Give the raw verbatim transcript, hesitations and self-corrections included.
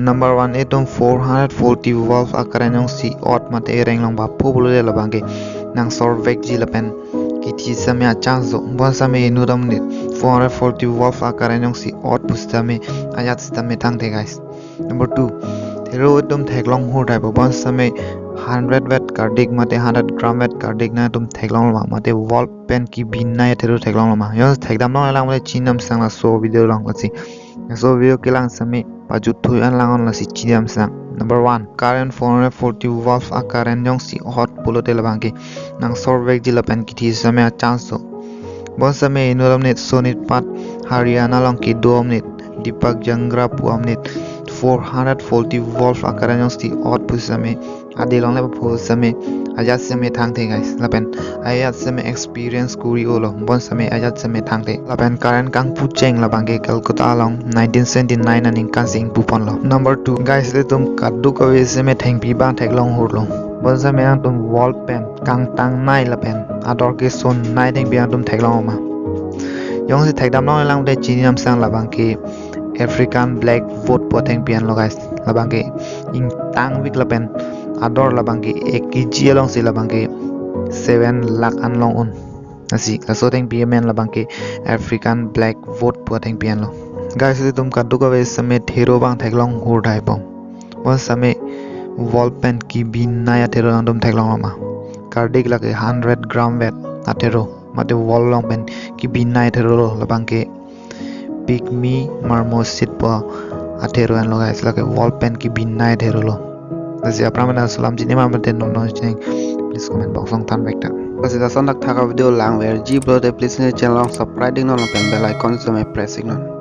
Number one, itum four hundred forty wolf akaren jongsi ot mate ereng long bapo pulote labangke nang sorvekji lapen kithi same achance do. Bonsame inut amonit four hundred forty wolf akaren jongsi ot pusitame ajat sitame thangthe, guys. Number two, thero itum theklong hur thaipo, bonsame hundred vet kardik mate hundred gram vet kardik nangtum theklong loma, mate wolf pen kebinai athero theklong loma. Jongsi thekdam longlelang mate chinam sang laso video along, lasi laso video kelang same pajut thui an lang-on, lasi chinam sang. Number one, current four hundred forty wolf akaren jongsi hot pulote labangke nang sorvekji lapen kithi same achance do. Bonsame inut amonit sonit pat Haryana along kedo amonit Deepak Jangra pu amonit four hundred forty wolf akaren jongsi ot pusitame adi longle pu same ajat same thangthe, guys. Lapen ajat same experience kuri-olo, bonsame ajat same thangthe. Lapen current kangpu cheng labangke Calcutta along nineteen seventy-nine aningkan si ingpu ponlo. Number two, guys, itum kadokave same thengpi abang theklong hurlo. Bonsame nangtum wolf pen kangtangnai lapen ador kesonnai thengpi nangtum theklong loma. Jongsi thekdam longlelang mate chinam sang, labangke African black vote pu athengpi anlo, guys. Labangke ingtangvik lapen ador labangke ek kg alongsi labangke seven lakh an long un. Lasi laso thengpi amen labangke African black vote pu athengpi anlo. Guys, itum kadokave same thero abang theklong hur thaipo. Bonsame wolf pen kebinai athero nangtum theklong loma. Kardik lake hundred gram vet athero, mate wolf along pen kebinai athero lo, labangke pygmy marmoset pu athero anlo, guys. Lake wolf pen kebinai athero lo. Lasi aphrang mena sulam chini ma mate non non chini, please comment box along thanvek tha. Lasi lason thakthak avideo langverji pulote please ne channel along subscribe ding non lapen bell icon same press ding non.